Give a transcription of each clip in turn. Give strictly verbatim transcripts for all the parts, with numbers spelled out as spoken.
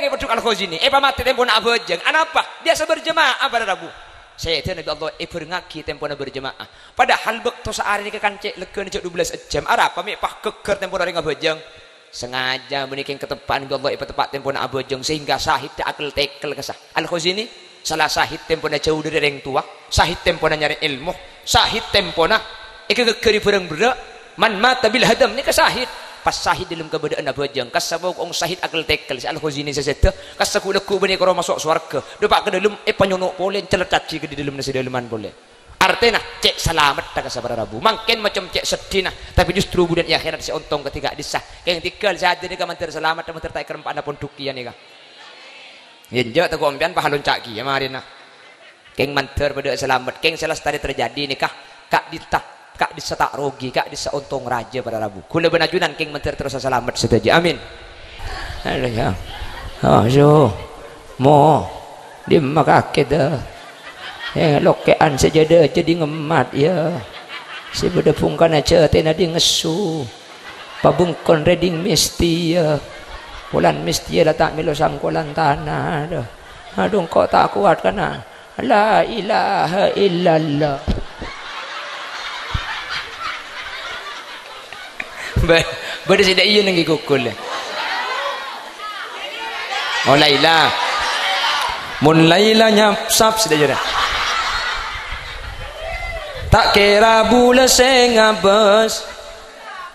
Èpèdhuk Al-Khazini, èpamatè tempona abhâjâng. Anapa? Biyasa berjamaah para rabu. Sèdhâna bi' Allah èbhârengngaghi tempona berjamaah. Padahal bâkto saarè nèka kan cè' lèghâna jhâ' dubellâs jam. Arapa mè' pas ghâgghâr tempona orèng abhâjâng? Sengaja bânnè kèng kateppa'an bi' Allah èpateppa' tempona abhâjâng sehingga sahiddhâ akel-tekel ka sa-, Al-Khazini, sala sahid tempona jhâu dhâri rèng towa, sahid tempona nyarè èlmo, sahid tempona èkaghâgghâri bhârâng berrâ', man mata bil hadam nèka sahid. Pas sahid dâlem kabâdâ'ânna abhâjâng, kassa' bokong sahid akel-tekel, sè Al-Khazini sè sèdhâ, kassa' ghu'-lagghu' bânnè karo maso' sowarghâ, dâpa' ka dâlem èpanyonok polè, èncellèt cajhi ka dâlemma sè dâlemman polè. Artèna, cè' salamedhdhâ ka sa para rabu. Mangkèn macem cè' sedhina, tapè justru budiyân è akhèrat sè ontong kadhi ka'dhissa'. Kèng tèghâl sè adâ' nèka mandhâr salamet, mandhâr ta' èkarempa'ana pondhuk kèya nèka. Yâ enjâ', tako' sampèyan pas lonca' kèya marèna. Kèng mandhâr padâ salamet, kèng sè lastarè terjadi nèka ka'dhissa', ka'dhissa' ta' rogi, ka'dhissa' ontong rajâ para rabu. Kaulâ bân ajunan kèng mandhâr terrosa salamet sadhâjâ. Amin. Halo, ya. Ayo. Mo. Dimma kakè, dâ? Eh, lokè'an sajâdâ jâdhi ngemmat, ya. Sè bâdâ bhungkana jâtèna dhi ngessu. Pabengkon rèdhing mèstè, ya. Polana mèstè la ta' mèlo sangkolan tana, dâ. Adhu, engko' ta' kowat kana. La ilaha illallah. Ba-, bâdâ sè dâ' iyâ neng ghi' kokol, ya. Oh, Laila. Mon Laila nyapsap sè dâ' iyâ. Ta' kèra bulâ sè ngabâs.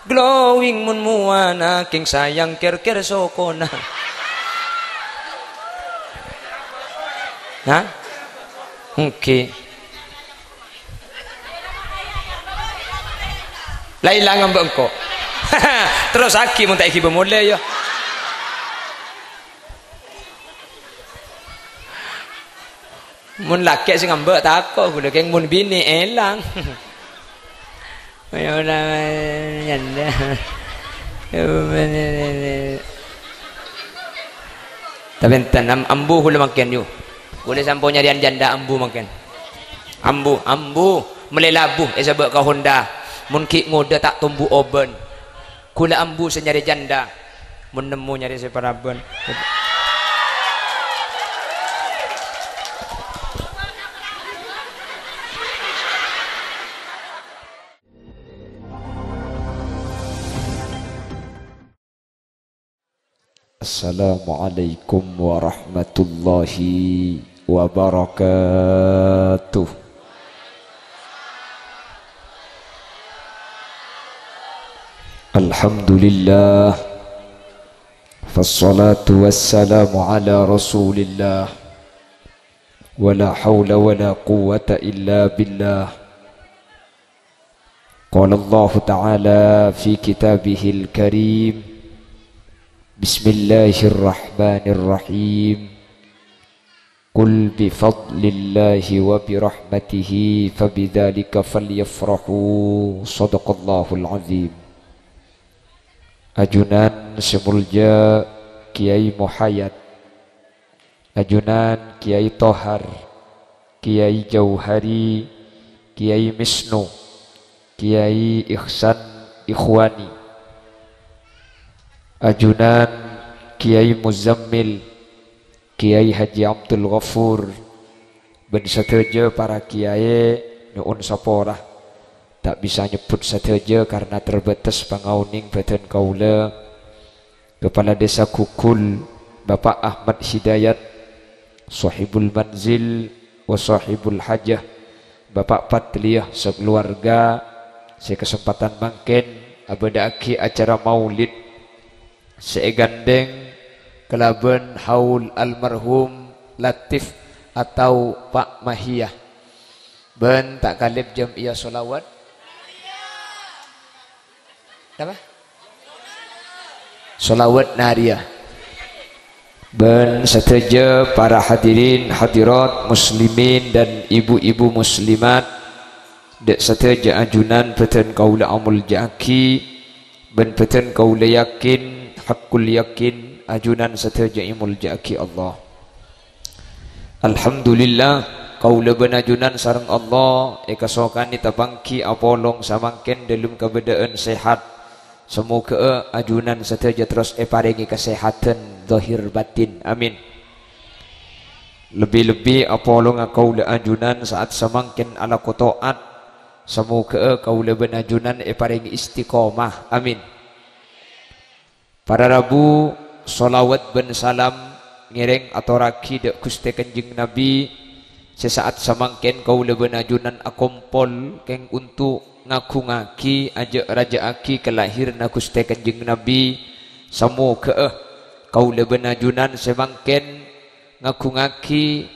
Glowing mon mowana kèng sayang kèr-kèr sokona. Hah? Èngghi. La ilang amba' engko'. Terrossaghi mon ta' èghibâ molè, ya. Mon lakè' sè ngamba' tako' ghulâ, kèng mon binè' èlang. Ayo, janda. Tapè enten, am-, ambu ghulâ mangkèn, yu. Ghulâ sampon nyarèyan janda ambu mangkèn. Ambu, ambu, mellè labu, èsabâ' ka Honda. Mon ghi' ngodâ ta' tombu obân. Ghulâ ambu sè nyarè janda, mon nemmo nyarè sè paraban. Assalamualaikum warahmatullahi wabarakatuh. Alhamdulillah. Fassalatu wassalamu ala Rasulillah. Wala haula wala quwwata illa billah. Qala Allahu ta'ala fi kitabihil karim. Bismillahirrahmanirrahim. Qul bi fadlillahi wa bi rahmatihi fa bidzalika falyafrahu. Shadaqallahul azim. Ajunan sè molja Kiai Muhayat, ajunan Kiai Tohar, Kiai Jauhari, Kiai Misnu, Kiai Ihsan Ikhwani, ajunan Kiai Muzammil, Kiai Haji Abdul Ghafur, bân sadhâjâ para kiai nyo'on sapora. Ta' bisa nyebbhut sadhâjâ karna terbatas pangaonèng bâdân kaulâ. Kepala Desa Gugul, Bapak Ahmad Hidayat, Sohibul Manzil wa Sohibul Hajah, Bapak Padliyah sakeluarga, sè kasempadhân mangkèn abâdâ'aghi acara maulid sè èghândhèng kalabân haul almarhum Latif atau Pak Mahiyah. Bân ta' kalèp jam'iyah sholawat. Napa? Sholawat nariyah. Bân sadhâjâ para hadirin hadirat muslimin dan ibu-ibu muslimat, dâ' sadhâjâ ajunan bâdân kaulâ amolja'aghi, bân bâdân kaulâ yakin, haqqul yakin, ajunan sadhâjâ èmolja'aghi Allah. Alhamdulillah, kaulâ bân ajunan sareng Allah èkasokanè tapangghi apolong samangkèn dâlem kabâdâ'ân sehat. Samoghâ'â ajunan sadhâjâ terros èparèngè kasehadhân dhahir batin. Amin. Lebbi-lebbi apolonga kaulâ ajunan sa'at samangkèn alako to'at. Samoghâ'â kaulâ bân ajunan èparèngè istiqomah. Amin. Para rabu, sholawat bân salam ngèrèng atorraghi dhâ' Ghustè Kanjeng Nabi, sè sa'at samangkèn kaulâ bân ajunan akompol kèng onto' ngagungngaghi, ajâ'-rajâ'aghi kalahèranna Ghustè Kanjeng Nabi. Samoghâ'â kaulâ bân ajunan sè mangkèn ngagungngaghi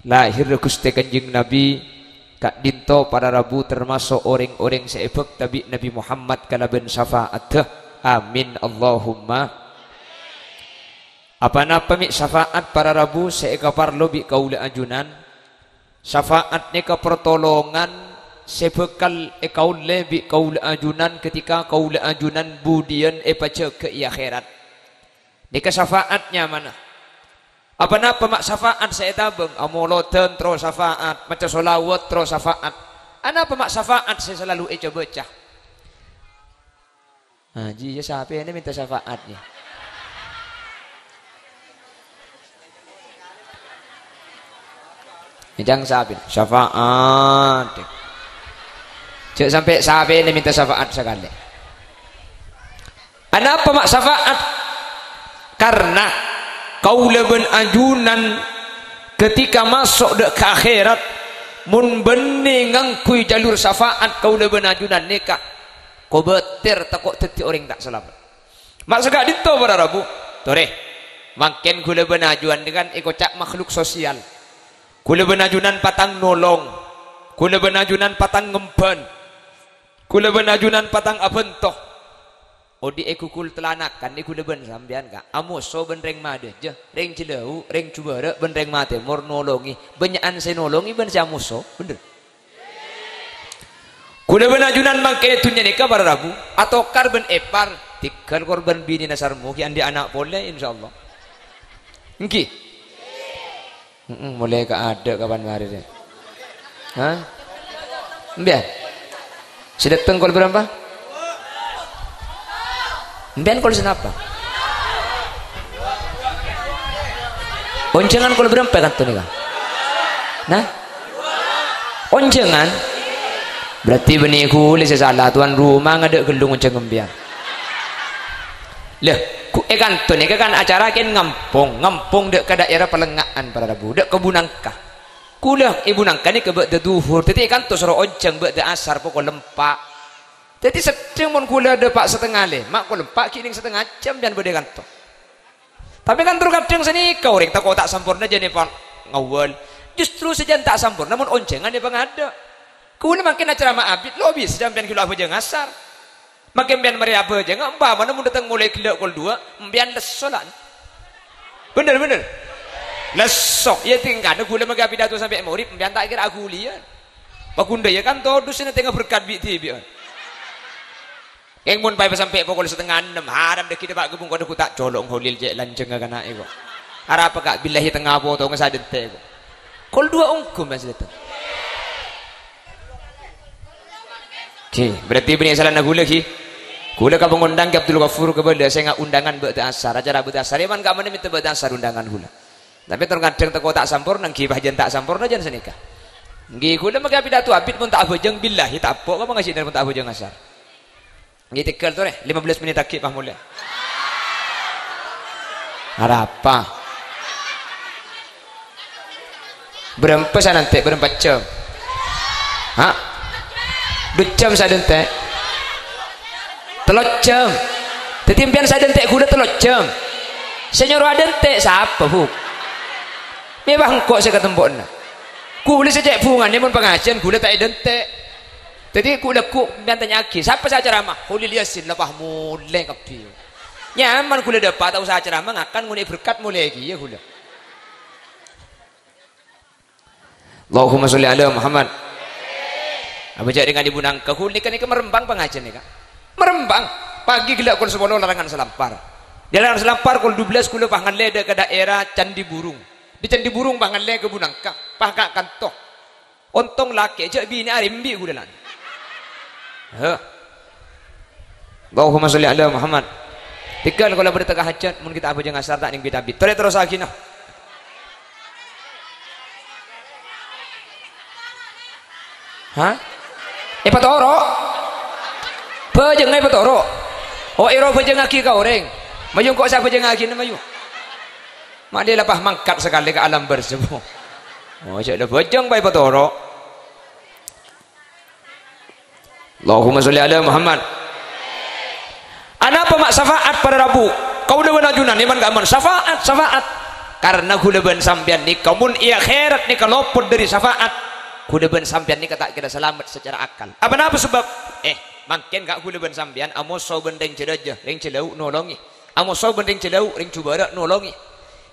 lahèrra Ghustè Kanjeng Nabi, ka'dinto para rabu tamaso' orèng-orèng sè èbhâkta bi' Nabi Muhammad kalabân syafa'adda. Amin, Allahumma. Apa-napa mè' syafa'at para rabu sè èkaparlo bi' kaulâ ajunan? Syafa'at nèka partolongan sè bhâkal èkaollè bi' kaulâ ajunan ketika kaulâ ajunan budiyân èpajâgâ è akhèrat. Nèka syafa'at nyamana. Apa-napa ma' syafa'at sè ètabâng? Amolodhân terro syafa'at, maca sholawat terro syafa'at. Anapa ma' syafa'at sè salalu èca-bâca? Nah, jiyâ sapèna mènta syafa'at, yâ? Ècang sapèna? Syafa'at. Jhâ' sampè' sapèna mènta syafa'at sakalè. Anapa ma' syafa'at? Karna kaulâ bân ajunan ketika maso' dhâ' ka akhèrat, mon bânnè ngangghuy jalur syafa'at kaulâ bân ajunan nèka kobâtèr tako' dhâddhi orèng ta' salamet. Ma' saka'dinto para rabu. Torè, mangkèn kaulâ bân ajunan kan èkoca' makhluk sosial. Kaulâ bân ajunan patang nolong. Kaulâ bân ajunan patang ngemban. Kaulâ bân ajunan patang abhânto. Odi' èghugul talanakan nè kaulâ bân sampèyan, Ka'. Amoso bân rèng madhâjâ, rèng Jhâlâu, rèng Jhubârâ' bân rèng Matèmor nolongè. Bânnya'an sè nolongè bân sè amoso, bhender. Kaulâ bân ajunan mangkèn è dhunnya nèka para rabu, atokar bân èpar, tèghâl korbhân binèna sarmo ghi' andi' ana' polè, insyaallah. Èngghi? Heeh, molaè ka adâ' kapan marè, rè? Hah? Empèyan? Sè dâteng kol bârâmpa? Empèyan kol sanapa? Onjhângan kol bârâmpa è kanto nèka? Nah? Onjhângan? Berarti bânnè kaulâ sè sala, tuan rumah ngadâ' ghellung onjhâng empèyan. Lah, ku-, è kanto nèka kan acara kèng ngampong, ngampong dâ' ka daèra Palengnga'an para rabu, dâ' ka Bunangka. Kaulâ è Bunangka nèka bâdâ dhuhur, dhâddhi è kanto soro onjhâng bâdâ asar pokol empa'. Dhâddhi seddheng mon kaulâ dâpa' satengnga lèma', pokol empa' ghi' nèng satengnga jhâm bân bâdâ è kanto. Tapè kan terkadhâng sanèka orèng tako' ta' samporna jhâ' nèpal ngawal. Justru sajân ta' samporna mon onjhângan nèpang adâ'. Kaulâ mangkèn acarama abit lo' bisa sampèyan ghi' lo' abhâjâng asar. Mangkèn empèyan marè abhâjânga, ompamana mon dâteng molaè ghellâ' kol duwâ', empèyan lesso la. Bhender, bhender. Lesso. Iyâ, tèngkana kaulâ mangkèn apidato sampè' maghrib, empèyan ta' kèra aghuliyân. Paghundhâ iyâ kan todus sè nètèngnga berkat bi'-dhibi'ân. Kèng mon paè sampè' pokol satengnga ennem, haram dhâggi' dâpa' ka bungkona ghu ta' colo' ngholil cè' lanjhângnga kana'è ko'. Arapa, Ka'? Billahi tengnga potongnga sadhânte' ko'. Kol duwâ' ongghu, Mas, dâteng. Oke, berarti bânnè salana kaulâ, ghi. Kaulâ ka pangondhâng, Ki Abdul Ghafur, kabâlâ sènga' ondhângan bâdâ asar, acara bâdâ asar, èman ka'emma'na mènta bâdâ asar ondhângan kaulâ. Tapè terkadhâng tako' ta' samporna, ghi, pas jhân ta' samporna jhân sanèka. Ghi, kaulâ mangkèn apidato abit mon ta' abhâjâng, billahi ta' apo' ka pangajiân mon ta' abhâjâng asar. Ghi, tèghâl torè, lima belas menit aghi' pas molè. Arapa? Bârâmpa sanante', bârâmpa jhâm? Ha? Du jhâm sadhânte'? Tello jhâm. Dhâddhi empèyan sadhânte' kaulâ tello jhâm. Sè nyoro adhânte' sapa, Bu? Mè' bâ' engko' sè katempo'na. Kaulâ sè cè' bhungana mon pangajiân kaulâ ta' èdhânte'. Dhâddhi ghu-, lagghu' empèyan tanya'aghi, sapa sè acaramah? Kholil Yasin, la pas molè kabbhi. Nyaman kaulâ dâpa' ta' osa acaramah, ngakan ngonè' berkat molè kèya kaulâ. Allahumma sholli ala Muhammad. Abhâjâ' rèng andi' Bunangka, kaulâ nèka, nèka marembang pangajiân nèka. Marembang. Pagi ghellâ' kol sapolo larangan salampar. Di larangan salampar kol dua belas kaulâ pas ngallè dâ' ka daerah Candi Burung. Di Candi Burung pas ngallè ka Bunangka, pas ka kanto. Ontong lakè', jhâ' binè' arembi' kaulâ lan. Heh. Allahumma sholli ala Muhammad. Tèghâl kaulâ bâdâ teka hajat, mon ghi' ta' abhâjâng asar ta' nèng bit-abit. Torè terros aghina. Hah? Èpatoro'? Bhâjângnga èpatoro'? Oh, èro bhâjângngaghi ka orèng. Mayu engko' sè abhâjângngaghina, mayu. Ma'lè la pas mangkat sakalè ka alam barzah. Oh, jhâ' la bhâjâng pas èpatoro'. Allahumma sholli ala Muhammad. Anapa ma' syafaat para rabu? Kaulâ bân ajunan, èman ka'emman, syafaat, syafaat. Karna kaulâ bân sampèyan nèka, mon è akhèrat nèka lopot dâri syafaat, kaulâ bân sampèyan nèka ta' kèra salamet sacara akal. Apa napa sabâb? Eh, mangkèn ka' kaulâ bân sampèyan amoso bân rèng jârâjâ, rèng jâlâu' nolongè. Amoso bân rèng jâlâu', rèng jubârâ' nolongè.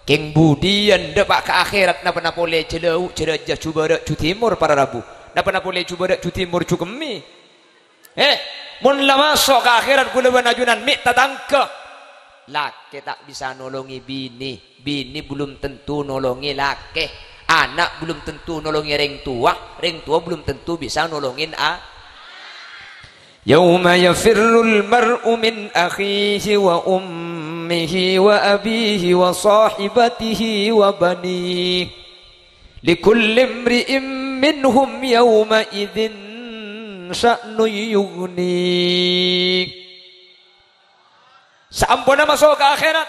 Kèng budiyân dâpa' ka akhèrat, napa-napa polè jâlâu', jârâjâ, jubârâ', ju timor para rabu. Napa-napa polè jubârâ', ju timor, ju kemmè. Eh, mon la maso' ka akhèrat kaulâ bân ajunan mè' tatangghâ. Lakè ta' bisa nolongè binè, binè belum tentu nolongè lakè. Ana' belum tentu nolongè rèng towa, rèng towa belum tentu bisa nolongè a-, يوم يفر المرء من أخيه وأمه وأبيه وصاحبته وبنيه. لكل امرئ منهم يومئذ شأن يغنيه. Saamponna maso' ka akhèrat,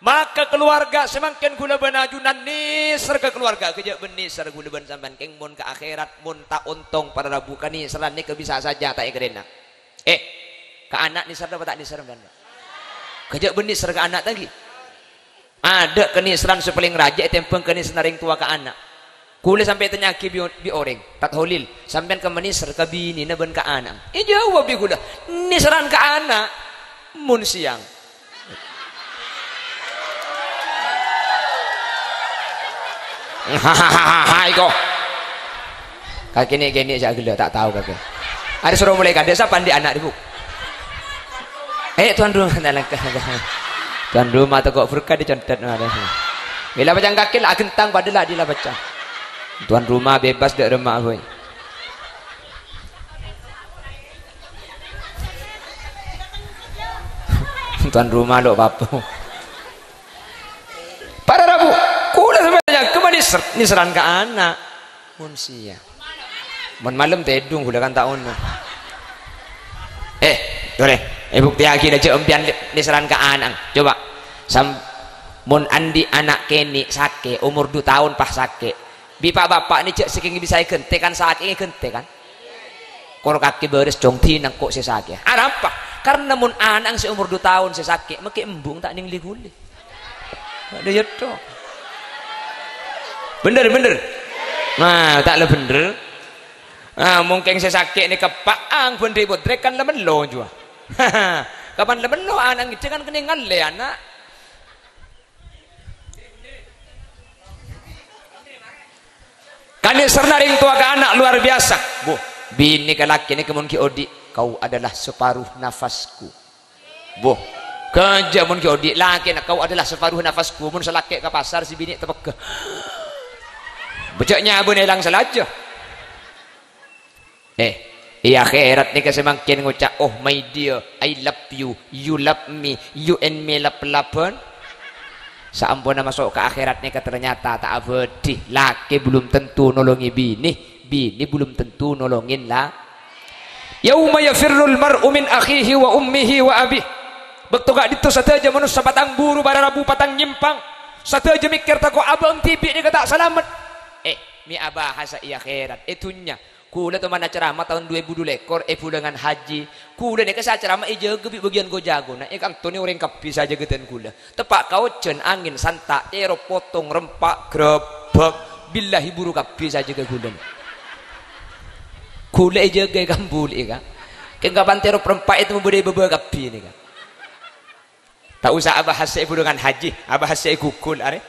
maka kalowarga sè mangkèn kaulâ bân ajunan nèser ka kalowarga, ghâjâ' bân nèser kaulâ bân sampèyan kèng mon ka akhèrat, mon ta' ontong para rabu kanèserran nèka bisa saja ta' èkarèna. Eh, ka ana' nèser napa ta' nèser sampèyan? Ghâjâ' bân nèser ka ana' ta' ghi? Adâ' kanèserran sè palèng rajâ ètèmbhâng kanèserranna rèng towa ka ana'. Kaulâ sampè' tanya'aghi bi', bi' orèng, "Tad Holil, sampèyan kemma nèser ka binèna bân ka ana'na?" Èjâwâb bi' kaulâ, "Nèserran ka ana', mon sèyang." Hahaha, iko. Kakè nè'-kènè' sè aghellâ', ta' tao kakè. Arè soro molaè kadâ', sapa andi' ana', Bu? Eh, tuan rumah, tuan rumah toko berkah dicondet marè. Mèla pacang kakè la aghentang padâ la adi la pacang. Tuan rumah bebas dâ' remma, boy. Tuan rumah lo' papo. Para rabu, kaulâ sampèyan kemma nèser, nèserran ka ana'. Mon sèyang. Mon malem tèdung kaulâ kan ta' ono. Eh, torè, èbuktèyaghi la jâ' empèyan nèserran ka ana'na. Coba. Sam-, mon andi' ana' kènè' sakè', omor du taon pas sakè'. Bi' pa'-bapa' nè jâ' sakèng bisa èghântè kan, sakèng èghântè kan. Kor kakè bârâs cong dinang ko' sè sakè'a. Arapa? Karna mon ana'na sè omor du taon sè sakè', mangkè embu'na ta' nèng li-ghuli. Adâ yâ, to. Bhender, bhender. Nah, ta' la bhender. Ah, mongkèng sè sakè' nèka pa'ang bhender bodrek kan la mello jhuwa. Kapan la mello ana' ngèdhing kan kennèng ngallè ana'. Kanèserranna rèng towa ka ana' luar biasa. Bu, binè ka lakè nèka mon ghi' odi', "Kau adalah separuh nafasku." Bu, ghâjâ' mon ghi' odi', lakèna, "Kau adalah separuh nafasku." Mon sè lakè' ka pasar, sè binè' tepegghâ. Bâjâ' nyabâna èlang salajâ. Eh, è akhèrat nèka sè mangkèn ngoca', "Oh, my dear, I love you, you love me, you and me love-lovean." Saamponna maso' ka akhèrat nèka ternyata ta' abâdhi. Lakè belum tentu nolongè binè, binè belum tentu nolongè la-, "Yauma yafirrul mar'u min akhihi wa ummihi wa abih." Bâkto ka'dinto sadhâjâ manossa patang buru, para rabu patang nyèmpang. Sadhâjâ mèkkèr tako' abâ' dhibi' nèka ta' salamet. Eh, mè' abahasa è akhèrat, è dhunnya. Kaulâ toman acaramah taon du èbu du lèkor è bulângan haji. Kaulâ nèka sè acaramah èjâgâ bi' bâgiyân ko-jagona, èkantonè orèng kabbhi sè ajâgâdhân kaulâ. Teppa' ka ojhân, angèn santa', cèrop potong, rempa', grâbbhâk. Billahi buru kabbhi sè ajâgâ kaulâ. Kaulâ èjâgâ è kambulli'è, Ka'. Kèng kapan cèrop rempa' ètemmo bâdâ è bâbâ kabbhi nèka. Ta' osa abahas sè è bulângan haji, abahas sè è gugul, arè.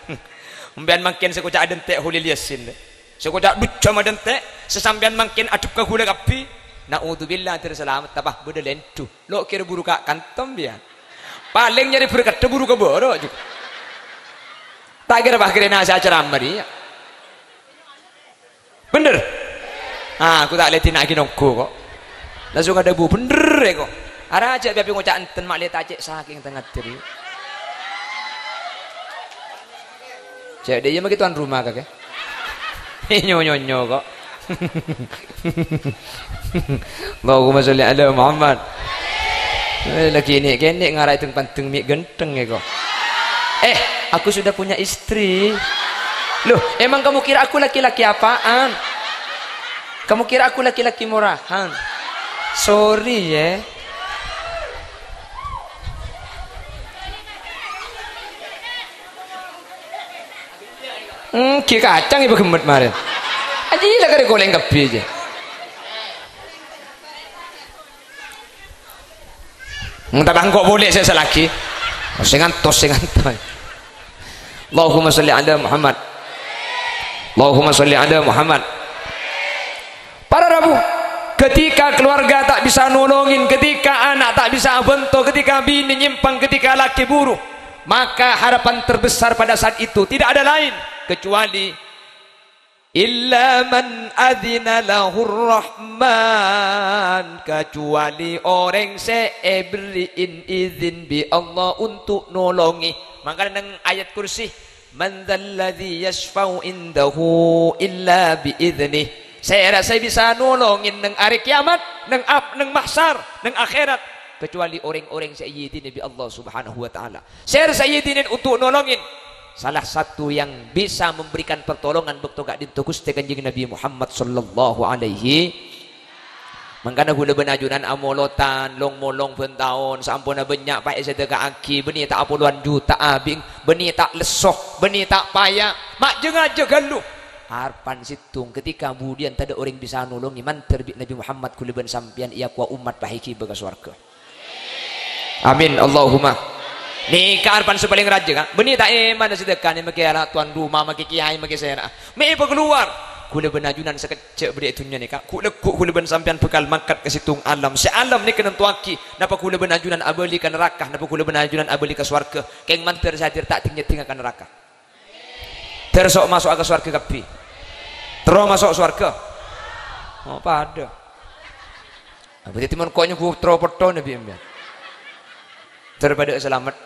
Sampèyan mangkèn sè koca' adhânte' Kholil Yasin, dâ. Sè koca' dujjhâm adhânte', sè sampèyan mangkèn adhep ka kaulâ kabbhi. Na'udzubillah, dhâri salamet, tapah bâdâ lèndhu. Lo' kèra buru ka' kantem, biyân. Palèng nyarè berkaddhâ buru ka bârâ', jhuko. Ta' kèra pas kèrèna sè acaramah rèya. Bhender? Ah, aku ta' lè dina'aghi nongghu, ko'. Langsung adhâbu, "Bhender, ko'." Arajâ bi-abi ngoca' enten, ma' lè ta' cè' sakèng tengnga dhâri. Cè' dhâ' iyâ maghi tuan rumah kakè. Nyo-nyonyo ko'. Allahumma sholli ala Muhammad. Eh, lagi ini kene ngara itu pandeng mi' ganteng ya ko'. Eh, aku sudah punya istri. Loh, emang kamu kira aku laki-laki apaan? Kamu kira aku laki-laki murahan? Sorry ya. Engghi kacang ibu gemmet maren. Anjing lah kare koleng kabbhi aja. Entar angko' boleh saya selagi. Oh, sing ngantos, sing ngantos. Allahumma sholli ala Muhammad. Allahumma sholli ala Muhammad. Para rabu, ketika keluarga tak bisa nolongin, ketika anak tak bisa abento, ketika bini nyimpang, ketika laki buru, maka harapan terbesar pada saat itu tidak ada lain kecuali illa man adzina lahur rahman, kecuali orèng sè èberri'in izin bi' Allah untuk nolongi. Mangkana neng ayat kursi, "Man dzalladzi yasyfa'u indahu illa bi idznih." Sèra sè bisa nolongin neng arè kiamat, neng ap-, neng mahsyar, neng akhèrat, kecuali orèng-orèng sè èidini bi' Allah Subhanahu wa Ta'ala. Sèra sè èidinin untuk nolongin. Salah satu yang bisa memberikan pertolongan bâkto ka'dinto Ghustè Kanjeng Nabi Muhammad sallallahu alaihi. Mangkana ghulâ bân ajunan amolotan, long-molong bân taon, samponna bânnya' pas èsadheka'aghi, bânnè ta' polowan juta abing, bânnè ta' lesso, bânnè ta' paya, ma' jâ-ngajâ ghâllu. Arpan sèttong, ketika budiyân tadâ' orèng bisa nolongè, mandhâr bi' Nabi Muhammad ghulâ bân sampèyan èakowa ommat pas èghibâ ka sowarghâ. Amin, Allahumma. Nèka arpan sè palèng rajâ, Ka'. Bânnè ta' èman sadhekana, makè ala tuan rumah, makè kiyaè, makè sèra. Mè' èpakalowar. Ghulâ bân ajunan sakejjhâ' bâdâ è dhunnya nèka. Ghu'-, lagghu' ghulâ bân sampèyan bhâkal mangkat ka sèttong alam. Sè alam nèka nentoaghi, napa ghulâ bân ajunan abâli ka naraka, napa ghulâ bân ajunan abâli ka sowarghâ. Kèng mandhâr sè hadir ta' dhing-nyèddhingnga ka naraka. Terro maso'a ka sowarghâ kabbhi. Terro maso' sowarghâ. Oh, padâ. Apa dhâddhi mon ko' nyobu terro pettona bi' sampèyan? Terro padâ salamet.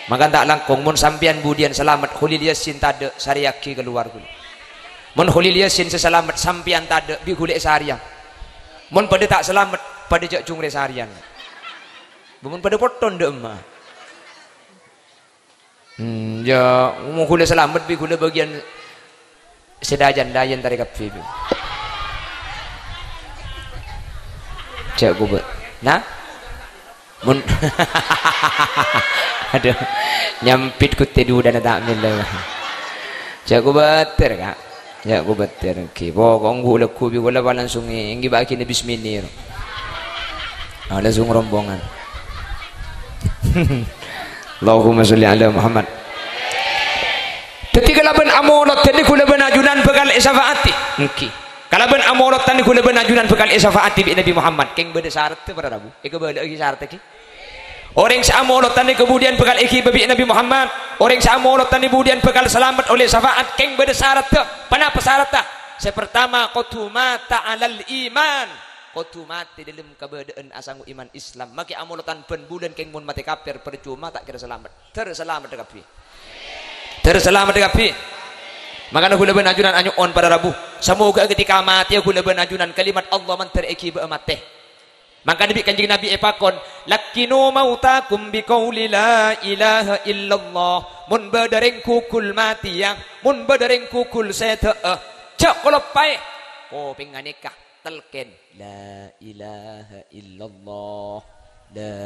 Mangkana ta' langkong, mon sampèyan budiyân salamet, Kholil Yasin tadâ', sarèyaghi kalowar ghulâ. Mon Kholil Yasin sè salamet, sampèyan tadâ', bi' ghulâ èsarèyang. Mon padâ ta' salamet, padâ jhâ' jhungrè sarèyan. Mon padâ potton dâ' emma. Hmm, ya, mon ghulâ salamet bi' ghulâ bâgiyân sè dayan-dayan tarè kabbhi bi'. Jhâ' ghubâ-, nah? Mon, aduh, nyampit kutè dudana ta' mèlo. Jhâ' ghubâtèr, Ka'. Jhâ' ghubâtèr, ghi. Pokok ghu' lagghu' bi' ghulâ pas langsung èngghi bâgiyânna bismini, ro. Ah, langsung rombongan. Allahumma sholli ala Muhammad. Dhâddhi kalabân amolodhân ghulâ bân ajunan bhâkal èsafa'ati. Èngghi. Kalabân amolodhân ghulâ bân ajunan bhâkal èsafa'ati bi' Nabi Muhammad. Kèng bâdâ saradda para rabu. Èkabâlâ'âghi saradda ghi. Orèng sè amolodhân kemudian bhâkal èghibâ bi' Nabi Muhammad. Orèng sè amolodhân kemudian bhâkal salamet ollè syafaat. Kèng bâdâ saradda. Ponapa saradda? Sè partama, kodhu mata alal iman. Kodhu matè dâlem kabâdâ'ân asango iman Islam. Makè amolodhân bân bulân kèng mon matè kafir, parcoma ta' kèra salamet. Terro salamet kabbhi. Terro salamet kabbhi. Mangkana ghulâ bân ajunan anyo'on para rabu. Samoga ketika matèya ghulâ bân ajunan kalimat Allah mandhâr èghibâ'â matè. Mangkana bi' Kanjeng Nabi èpakon, "Laqqinu mautakum biqauli la ilaha illallah." Mon bâdâ rèng ghugul matèya, mon bâdâ rèng ghugul sèdhâ'â, jhâ' kaloppaè. Kopèngnga nèka talkèn, "La ilaha illallah, la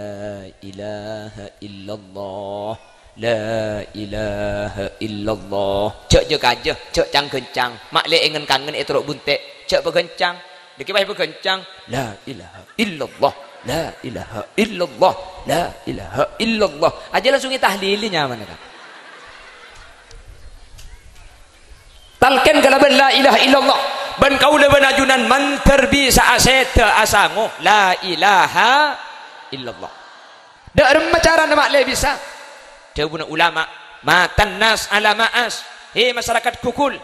ilaha illallah, la ilaha illallah." Jhâ' jâ-kajâ, jhâ' cang-ghâncang. Ma' lè èngen-kangen ètoro' buntè', jhâ' paghâncang. Dhâggi' pas èpaghâncang, "La ilaha illallah, la ilaha illallah, la ilaha illallah." Ajâ langsung ètahlili nyamana, Ka'. Talkèn kalabân la ilaha illallah. Bân kaulâ bân ajunan mandhâr bisa'a sèdhâ asango la ilaha illallah. Dâ' remma carana ma' lè bisa? Dhâbuna ulama, "Matan nas ala ma'as." He, masarakat ghugul.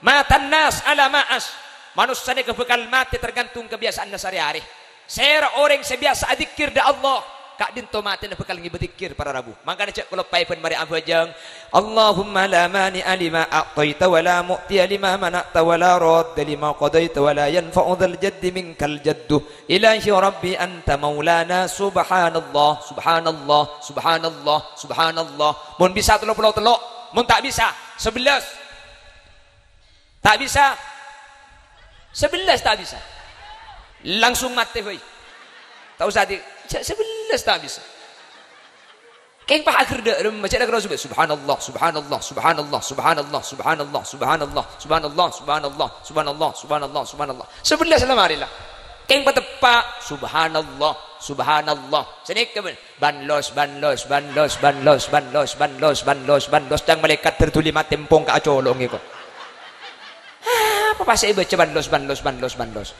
"Matan nas ala ma'as." Manossa nèka bhâkal matè tergantung kabiyasa'anna sarè-arè. Sèra orèng sè biyasa adzikkèr dâ' Allah, ka'dinto matèna bhâkal ngibâ dzikkèr para rabu. Mangkana jhâ' kaloppaè bân marè abhâjâng. Allahumma la mani'a lima a'taita wa la mu'tiya lima mana'ta wa la radda lima qadaita wa la yanfa'u dzal jaddi minkal jaddu. Ilahi Rabbi anta maulana. Subhanallah, subhanallah, subhanallah, subhanallah. Mon bisa tello polo tello', mon ta' bisa, sabellâs. Ta' bisa. Sabellâs ta' bisa. Langsung matè bhâi. Ta' osa di-, jhâ' sabellâs ta' bisa. Kèng pas akhir dâ' remma, jhâ' la karo subhanallah, subhanallah, subhanallah, subhanallah, subhanallah, subhanallah, subhanallah, subhanallah, subhanallah, subhanallah, subhanallah. Sabellâs la marè la. Kèng pateppa', subhanallah, subhanallah. Sanèka bân. Banlos, banlos, banlos, banlos, banlos, banlos, banlos, banlos. Cang malaèkat ter dhuli matè empong ka acolong èko. Apa pas èbâca banlos, banlos, banlos, banlos?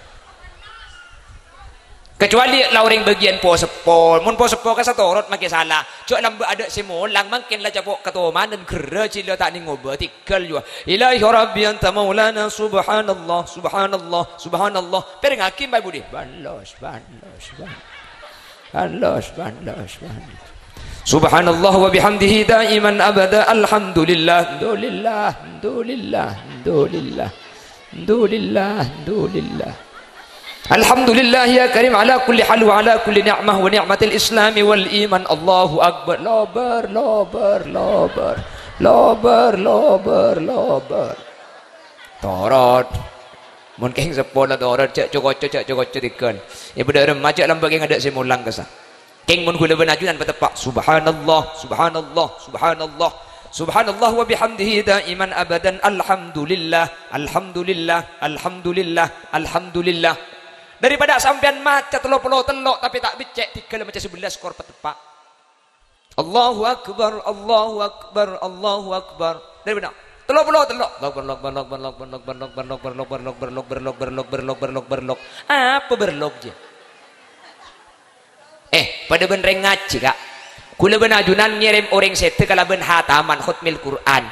Kecuali la orèng bâgiyân po-seppo. Mon po-seppo ka satorot makè sala. Jhâ' lambâ' adâ' sè molang, mangkèn la capo' katomanan, ghârrâ jiyâ ta' nèng ngobâ, tèghâl jiyâ. Ilahi Rabbi anta maulana, subhanallah, subhanallah, subhanallah. Pèrèngngaghi, Pak Budi. Banlos, banlos, banlos. Banlos, banlos, banlos. Subhanallah wa bihamdihi daiman abada. Alhamdulillah, alhamdulillah, alhamdulillah, alhamdulillah, alhamdulillah. Alhamdulillah ya karim ala kulli hal wa ala kulli ni'mah wa ni'matil islami wal iman. Allahu akbar. Lobâr, lobâr, lobâr. Lobâr, lobâr, lobâr. Torot. Mon kèng seppo la torot, jhâ' co-koco, jhâ' co-koco tèghâl. È bâdâ remma jhâ' lambâ' kèng adâ' sè molang kassa. Kèng mon ghulâ bân ajunan pateppa', subhanallah, subhanallah, subhanallah. Subhanallah wa bihamdihi daiman abadan, alhamdulillah, alhamdulillah, alhamdulillah, alhamdulillah. Daripada sampèyan maca tello polo tello' tapè ta' beccè', tèghâl maca sabellâs kor pateppa'. Allahu akbar, Allahu akbar, Allahu akbar. Daripada tello polo tello'. Allahu akbar, Allahu akbar, Allahu akbar, Allahu akbar. Apa berlok jiyâ? Eh, padâ bân rèng ngajhi, Ka'. Ghulâ bân ajunan ngèrèm orèng sèdhâ kalabân hataman khotmil Qur'an.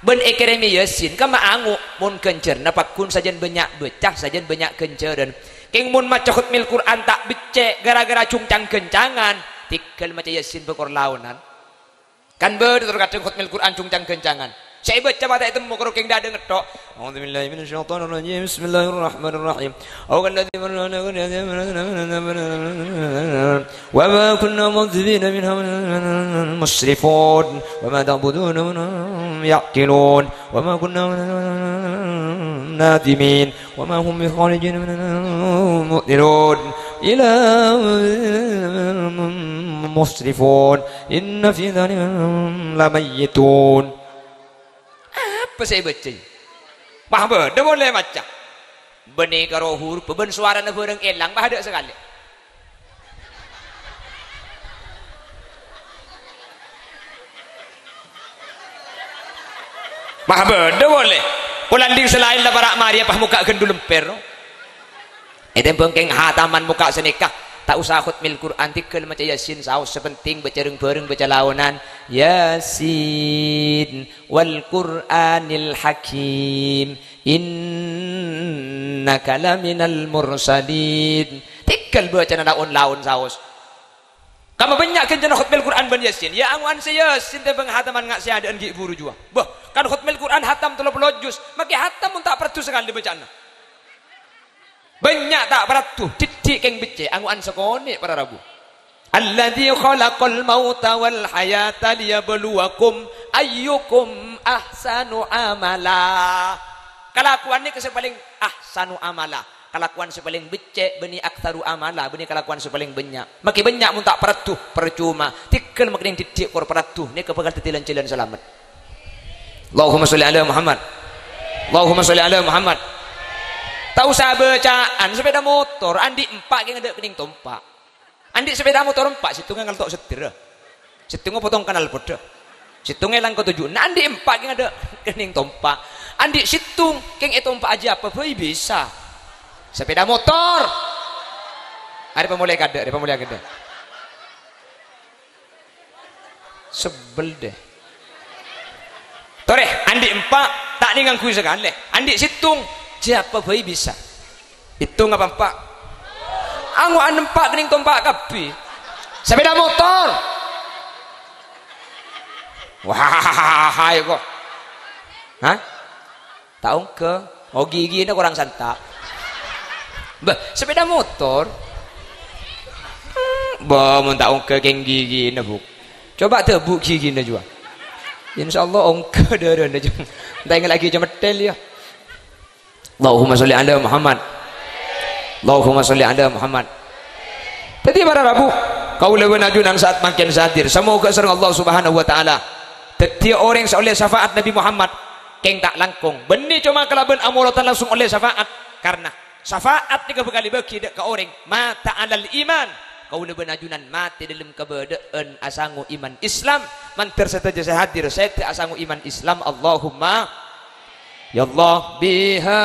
Bân èkèrèmè Yasin, kamma ango', mon ghânjhârânna pagghun sajân bânnya' bâca, sajân bânnya' ghânjhârân. Kèng mon maca khotmil Qur'an ta' beccè' gara-gara jhungcang-ghâncangan, tèghâl maca Yasin bâkor laonan. Kan bâdâ tor kadhâng khotmil Qur'an jhungcang-ghâncangan. Sè èbâca ma' ta' ètemmo, karo kèng dâdâ ngetthok. A'udzubillahi minasyaitonirrajim. Bismillahirrahmanirrahim. Aw kalladzi marra ala qaryatin wa ma kunna mu'adzibina minha musrifin. Wa ma ta'buduna min ya'qilun. Wa ma kunna nadhimin. Wa ma hum bikharijin minha mu'dhirun. Ila musrifun. Inna fi dzalika lamayyitun. Apa sè èbâca? Wah, bâdâ polè maca. Bânnè karo huruf, bân sowarana bhârâng èlang, pas adâ' sakalè. Pas bâdâ polè. Pola andi' sè laèn la para' marè, pas mokka' ghendhu lèmpèr. Ètèmbhâng kèng hataman mokka' sanèka. Ta' osa khotmil Qur'an, tèghâl maca Yasin saos, sè penting bâca rèng-bhâreng, bâca laonan. Yasin wal Qur'anil Hakim, innaka laminal mursalin. Tèghâl bâcana laon-laon saos. Kamma bânnya' ghânjhârânna khotmil Qur'an bân Yasin. Ya, ango'an sè Yasin tèmbhâng hataman nga' sè adâ'ân ghi' bhuru jiyâ. Bâh, kan khotmil Qur'an hatam tello polo juz. Makè hatam mon ta' parlo sakalè bâca'anna. Bânnya' ta' parlo, dhiddhi' kèng beccè', ango'an sakonè' para rabu. Alladzi khalaqal mauta wal hayata liyabluwakum ayyukum ahsanu amala. Kalakowan nèka sè palèng ahsanu amala. Kalakowan sè palèng beccè' bânnè aktsaru amala, bânnè kalakowan sè palèng bânnya'. Makè bânnya' mon ta' parlo, parcoma. Tèghâl makè nèng dhiddhi' kor parlo, nèka bhâkal dhâddhi lan-jhâlân salamet. Allahumma sholli ala Muhammad. Allahumma sholli ala Muhammad. Ta' osa bâca'an, sapèda motor, andi' empa' kèng adâ' kennèng tompa'. Andi' sapèda motor empa', sèttongnga ngalto' seddhirra. Sèttongnga potong knalpotdhâ. Sèttongnga èlang katuju. Na, andi' empa' kèng adâ' kennèng tompa'. Andi' sèttong kèng ètompa'aghi apa bhâi bisa. Sapèda motor. Arè pamolè kadâ', arè pamolè kadâ'. Sebbel deh. Torè, andi' empa', ta' nèng ngangghuy sakalè. Andi' sèttong, jiyâ apa bhâi bisa. Sèttong apa empa'? Ango' anempa' kennèng tompa' kabbhi. Sepeda motor. Wah, ayo kok. Hah? Ta' ongghâ. Oh, ghighina korang santa'. Bâh, sepeda motor. Bâh, mon ta' ongghâ kèng ghighina, Bu. Coba dâbu' ghighina, jua. Insyaallah ongghâ dârâna, jua. Entah lagi cemethel, ya. Allahumma sholli ala Muhammad. Allahumma sholli ala Muhammad. Dhâddhi, para rabu, kaulâ bân ajunan sa'at mangkèn sè hadir. Samoghâ sareng Allah Subhanahu wa Ta'ala dhâddhiyâ orèng sè ollè syafaat Nabi Muhammad kèng ta' langkong. Bânnè coma kalabân amolodhân langsung ollè syafaat. Karna syafaat nèka bhâkal èbâghi dâ' ka orèng mata alal iman. Kaulâ bân ajunan matè dâlem kabâdâ'ân asango iman Islam. Mandhâr sadhâjâ sè hadir, sèdhâ asango iman Islam. Allahumma. Ya Allah biha,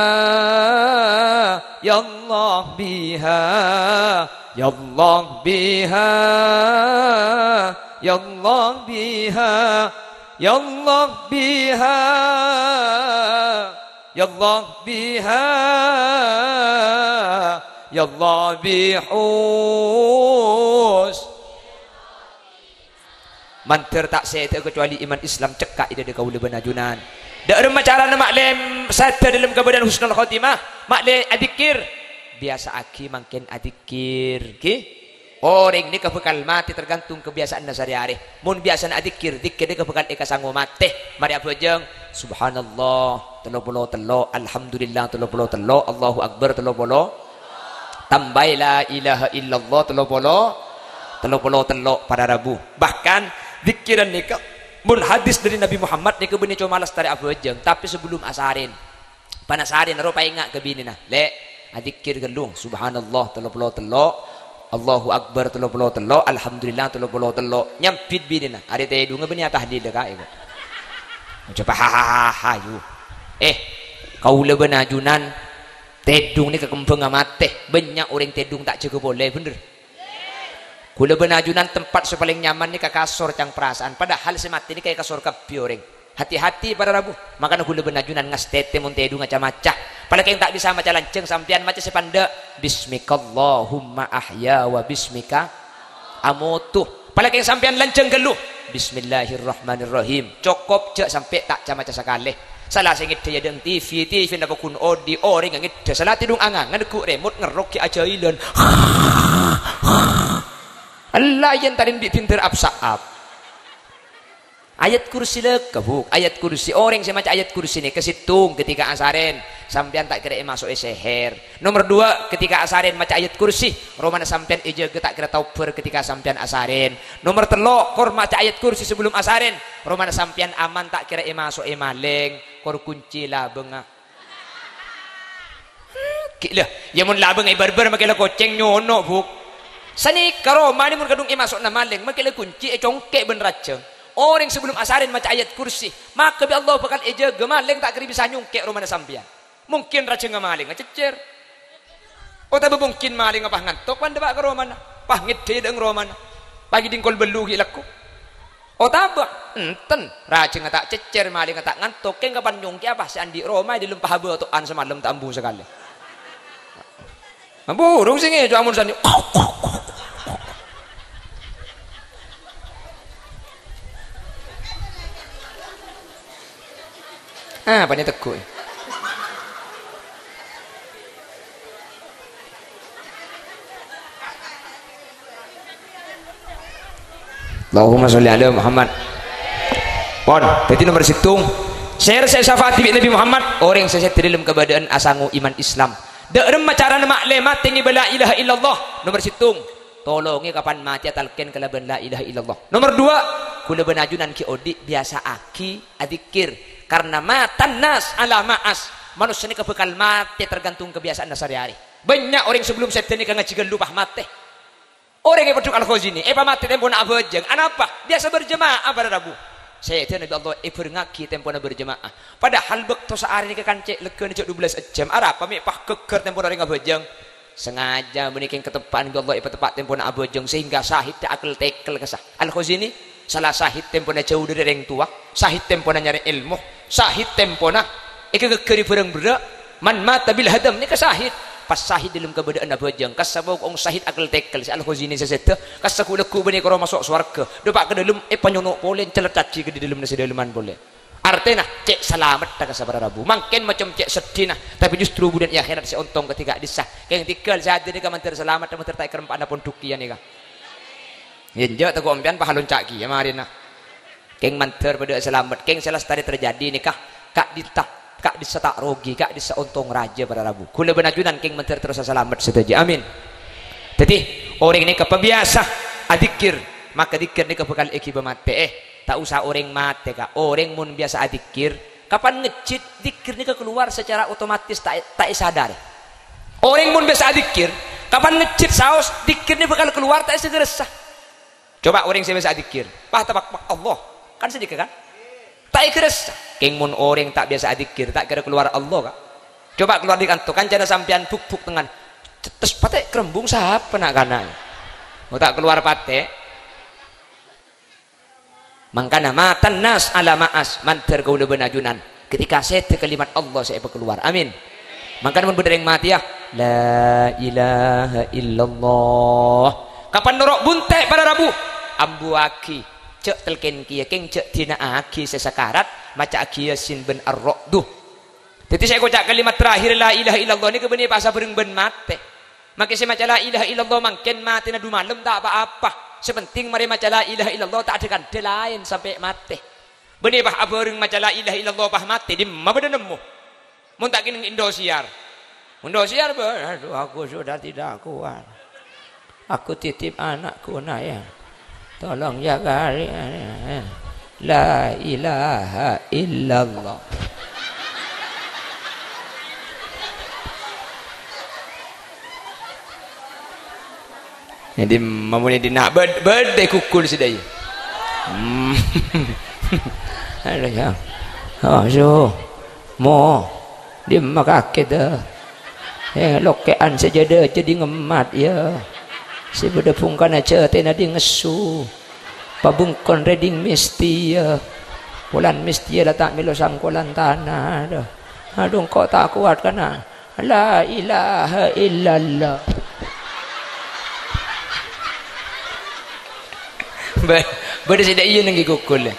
ya Allah biha, ya Allah biha, ya Allah biha, ya Allah biha, ya Allah biha, ya Allah bihus. Mandhâr ta' sèdhâ kacuali iman Islam cekka' è dâdâ kaulâ bân ajunan. Dâ' remma carana ma'lè sèdhâ dâlem kabâdâ'ân husnul khotimah, ma'lè adzikkèr. Biyasa'aghi mangkèn adzikkèr, ghi. Orèng nèka bhâkal matè tergantung kabiyasa'anna sarè-arè. Mon biyasana adzikkèr, dzikkèr nèka bhâkal èkasango matè. Marè abhâjâng, Subhanallah, tello polo tello', Alhamdulillah, tello polo tello', Allahu Akbar, tello polo. Tambâi la ilaha illallah tello polo, tello polo tello', para rabu. Bahkan, dzikkiran nèka, mon hadis dâri Nabi Muhammad nèka bânnè coma lastarè abhâjâng, tapè sabellum asarèn. Panasarèn ro paènga' ka binèna, "Lè', adzikkèr ghâllu, Subhanallah tello polo tello', Allahu Akbar tello polo tello', Alhamdulillah tello polo tello'." Nyambit binèna, "Arè tèdungnga bânnè atahlil, Ka', èko." Coba, "Hahaha, yu." Eh, kaulâ bân ajunan, tèdung nèka kembhângnga matè. Bânnya' orèng tèdung ta' jâgâ polè, bhender? Kaulâ bân ajunan tempat sè palèng nyaman nèka kasor cang parasa'an. Padahal sè matè nèka è kasor kabbhi orèng. Hati-hati, para rabu. Mangkana kaulâ bân ajunan ngastètè mon tèdung ca-maca. Palakèng ta' bisa maca lanjhâng sampèyan maca sè pandâ'. "Bismikallahumma ahya wa bismika amutu." Palakèng sampèyan lanjhâng ghâllu. "Bismillahirrahmanirrahim." Cokop, jhâ' sampè' ta' ca-maca sakalè. Sala sè ngèdhâ è adâ'na T V, T V napa ghun odi', orèng ngèdhâ. Sala tèdung angangan ghu' remot ngerrok ghi' ajhâilan. Ella yen tarèn bi' bhender ap-sa'ap. Ayat kursi lè kebuk, ayat kursi. Orèng sè maca ayat kursi nèka sèttong ketika asarèn, sampèyan ta' kèra èmaso'è sèhèr. Nomer dua, ketika asarèn maca ayat kursi, romana sampèyan èjâgâ ta' kèra taobhâr ketika sampèyan asarèn. Nomer tello', kor maca ayat kursi sabellum asarèn, romana sampèyan aman ta' kèra èmaso'è malèng, kor kunci labângnga. Ghi' la, ya mon labâng èbârbâr makè la kocèng nyono', Bu. Sanèka romana mon kadhung èmaso'na malèng, makè la kunci ècongkè' bân rajâng. Orèng sabellum asarèn maca ayat kursi, maka bi' Allah bhâkal èjâgâ malèng ta' kèra bisa nyongkè' romana sampèyan. Mungkin rajângnga malèngnga cèccèr. Otabâ mungkin malèngnga pas ngantok, pandâ pa' ka romana. Pas ngèdhâ è dâ'eng romana. Pas ghi' dhingkol bâllu ghi' lako. Otabâ, enten, rajângnga ta' cèccèr, malèngnga ta' ngantok, kèng kapan nyongkè'a pas sè andi' roma è dâlem paha bâto'an samalem ta' ambu sakalè. Ambu, rung sèngè, cuma amun sani. Ah, panè tegghu'. Allahumma sholli ala Muhammad. Pon, dhâddhi nomer sèttong. Sè èrsè syafaat bi' Nabi Muhammad, orèng sè sèdhâ dâlem kabâdâ'ân asango iman Islam. Dâ' remma carana ma'lè matè ngèbâ la ilaha illallah. Nomer sèttong. Tolongè kapan matèya talkèn kalabân la ilaha illallah. Nomer dua, kaulâ bân ajunan ghi' odi' biyasa'aghi adzikkèr. Karna matan nas ala ma'as. Manossa nèka bhâkal matè tergantung kabiyasa'anna sarè-arè. Bânnya' orèng sabellum sèdhâ nèka ngajhi ghâllu pas matè. Orèng èpèddhuk Al-Khazini, èpamatè tempona abhâjâng. Anapa? Biyasa berjemaah para rabu. Sèdhâna bi' Allah èbhârengngaghi tempona berjemaah. Padahal bâkto saarè nèka kan cè' lèghâna jhâ' dubellâs jam. Arapa mè' pas ghâgghâr tempona orèng abhâjâng? Sangajâ bânnè kèng kateppa'an bi' Allah èpateppa' tempona abhâjâng sehingga sahidda akel-tekel kassa. Al-Khazini, sala sahid tempona jhâu dâri rèng towa, sahid tempona nyarè èlmo, sahid tempona èkaghâgghâri bhârâng berrâ', man mata bil hadam nèka sahid. Pas sahid dâlem kabâdâ'ânna abhâjâng, kassa' bokong sahid akel-tekel, sè al-khazini sè sèdhâ, kassa' ghu'-lagghu' bânnè koro maso' sowarghâ. Dâpa' ka dâlem, èpanyonok polè, èncellèttaghi ka dâlemma sè dâlemman polè. Artèna, cè' salamedhdhâ kassa' para rabu. Mangkèn macem cè' seddhina, tapè justru budina è akhèrat sè ontong kadhi ka'dhissa'. Kèng tèngghâl sè hadir nèka mandhâr salamet, mandhâr ta' èkarempa'ana pon dhukiyâ nèka. Iyâ, enjâ', tako' sampèyan pas alonca' kèya marèna. Kèng mandhâr padâ salamet, kèng sè lastarè terjadi nèka ka'dinta, ka'dhissa ta' rogi, ka'dhissa ontong rajâ para rabu. Kaulâ bân ajunan kèng mandhâr terrosa salamet sadhâjâ. Amin. Dhâddhi, orèng nèka pabiyasa adzikir, maka dzikir nèka bhâkal èghibâ matè. Eh, ta' osa orèng matè, Ka'. Orèng mon biyasa adzikir, kapan ngejjhit, dzikir nèka kalowar secara otomatis ta', ta' èsadarè. Orèng mon biyasa adzikir, kapan ngejjhit saos, dzikir nèka bhâkal kalowar ta' èsaghâressa. Coba orèng sè biyasa adzikir, pas tapakpak Allah, kan sadhika kan? Ta' èghâressa. Kèng mon orèng ta' biyasa adzikir, ta' kèra kalowar Allah, Ka'. Coba kalowar dâri kanto, kancana sampèyan buk-buk tengngan. Cettes patè' kerembung sapa na'-kana'? Mon ta' kalowar patè'. Mangkana matan nas ala ma'as, mandhâr kaulâ bân ajunan. Ketika sèdhâ kalimat Allah sè èpakalowar. Amin. Mangkana mon bâdâ rèng matèya, "La ilaha illallah." Kapan noro' bunte' para rabu? Ambuwâghi. Jhâ' telkèn kèya, kèng jhâ' dina'aghi sè sakarat, maca'aghi Yasin bân Ar-Ra'du. Dhâddhi sè èkoca' kalimat terakhir, "La ilaha illallah," nèka bânnè pas abhâreng bân matè. Makè sè maca la ilaha illallah mangkèn matèna du malem ta' pa-apa. Sè penting marè maca la ilaha illallah ta' adhâ-kandhâ laèn sampè' matè. Bânnè pas abhâreng maca la ilaha illallah pas matè, dimma bâdâ nemmo? Mon ta' kènèng Indosiar. Indosiar, bâ-, aduh, aku sudah tidak kuat. Aku titip anakku, Nak, ya. Tolong jaga, ya. La ilaha illallah. Jadi, mamuni dina bed-, bedde kukul sidai. Hmm. Ada ya. Oh, so. Mo. Dimma kakè, da. Eh, loke'an sajâdâ jadi ngemmat, ya. Sè bâdâ bhungkana jâtèna dhi ngessu. Pabengkon rèdhing mestè, ya. Polan mestè la ta' mèlo sangkolan tana, da. Aduh, engko' ta' kowat, kana. La ilaha illallah. Ba-, bâdâ sè dâ' iyâ neng ghi kukul.